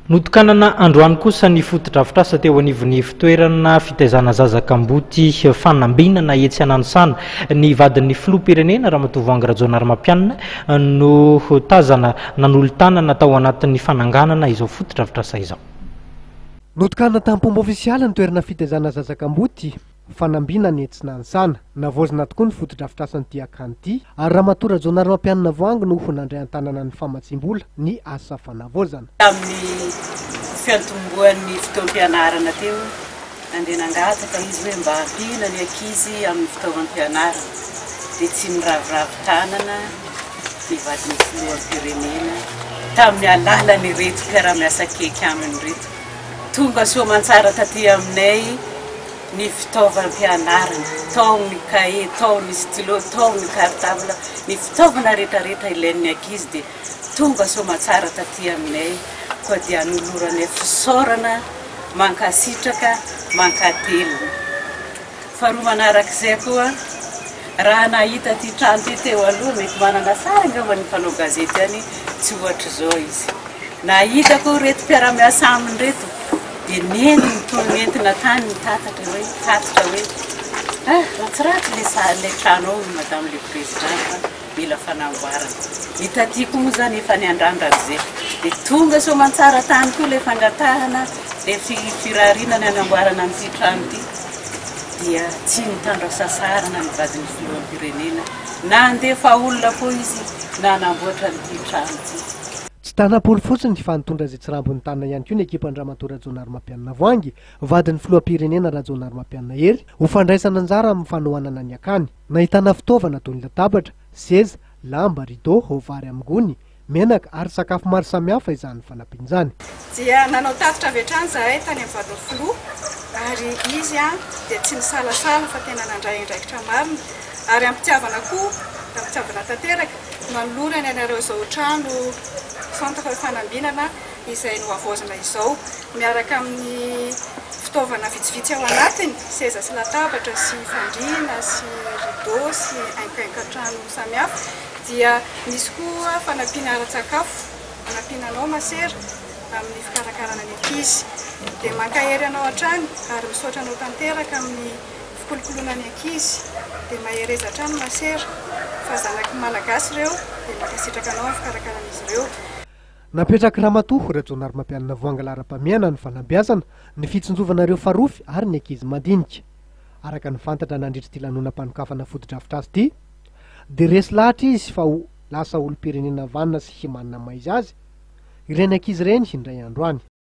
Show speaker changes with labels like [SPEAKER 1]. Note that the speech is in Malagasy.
[SPEAKER 1] Notokanana androany kosa ny fotodrafitrasa teo anivon'ny fitoerana fitaizana zaza kamboty fanambinana etsy Ananisana. Ny vadin'ny filoham-pirenena Ramatoa Voahangy Rajaonarimampianina no tazana nanolo-tanana tao anatin'ny fananganana izao fotodrafitrasa izao.
[SPEAKER 2] Notokanana tamim-pomba ofisialy ny toerana fitaizana zaza kamboty fanambinana etsy Nanisana. Navaozina tokoa ny fotodrafitrasan'ity akany ity ary Ramatoa Rajaonarimampianina Voahangy no nandray an-tanana ny famatsiam-bola ny asa fanavaozana.
[SPEAKER 3] Tamin'ny fiantombohan'ny fotoam-pianarana teo, nandeha nangataka izy hoe mba ampiana ny ankizy amin'ny fitaovam-pianarana. Dia tsy niraviravy tanana ny vadin'ny filoham-pirenena tamin'ny alalan'ireto mpiara-miasa akaiky aminy ireto. Tonga soa aman-tsara taty aminay ny fitaovam-pianarana, tao ny kahie, tao ny stylo, tao ny cartable, ny fitaovana rehetrarehetra ilain'ny ankizy dia tonga soamatsara taty aminay, koa dia anoloranay fisaorana, mankasitraka, mankatelina. Faharoa manarak'izay koa, raha nahita ity trano ity teo aloha, mety manana sary angamba ny mpanao gazety any, tsy ohatr'izao izy. Nahita koa ireto mpiara-miasa aminy ireto, dia nentiny toy nentina tany ny tatatra hoe, tatitra hoe, ah, ratsiratsy ilay sa- ilay trano ao madame le président fa mila fanamboarana. Ny taty koa moa izany efa niandrandra an'izay. Dia tonga soamantsara tany koa ilay fangatahana, ilay fi- firariana ny hanamboarana an'ity trano ity. Dia tsy nitandro hasasarana ny vadin'ny filoham-pirenena, nandefa olona koa izy nanamboatra an'ity trano ity.
[SPEAKER 2] Tsy tanam-polo fotsiny fa nitondra izay tsirambin'ny tanana ihany koa ny ekipan-dRamatoa Rajaonarimampianina Voahangy, vadin'ny filoham-pirenena Rajaonarimampianina Hery, ho fandraisana anjara amin'ny fanohanana ny akany. Nahitana fitaovana toy ny latabatra, seza, lamba, rideau, vary amin'ny gony, menaka ary sakafo maro samihafa izany fanampiana izany.
[SPEAKER 4] Dia nanao tatitra avy hatrany izahay tany amin'ny vadin'ny filoha ary izy dia tsy nisalasala fa tena nandray andraikitra marina ary am-pitiavana koa, am-pitiavana tanteraka no anolorany anareo izao trano centre fanambinana izay nohavaozina izao miaraka amin'ny fitaovana vitsivitsy ao anatiny, seza sy latabatra sy fandriana sy rideau sy hainkohaingon-trano samihafa, dia misy koa fanampiana ara-tsakafo hanampiana anao masera amin'ny fikarakarana ny ankizy. Dia mankahery anao hatrany ary misaotra anao tanteraka amin'ny fikolokoloana ny ankizy. Dia mahereza hatrany masera fa zanaky ny Malagasy ireo dia mankasitraka anao amin'ny fikarakarana izy ireo.
[SPEAKER 2] Napetrak'i Ramatoa Rajaonarimampianina Voahangy laharam-pahamehana ny fanabeazana, ny fitsinjovana ireo farofy ary ny ankizy madinika. Araka ny fantatra nandritra ity lanonam-panokafana fotodrafitrasa ity dia resy lahatra izy fa ho lasa olom-pirenena vanona sy manana maha izy azy ireny ankizy ireny indray andro any.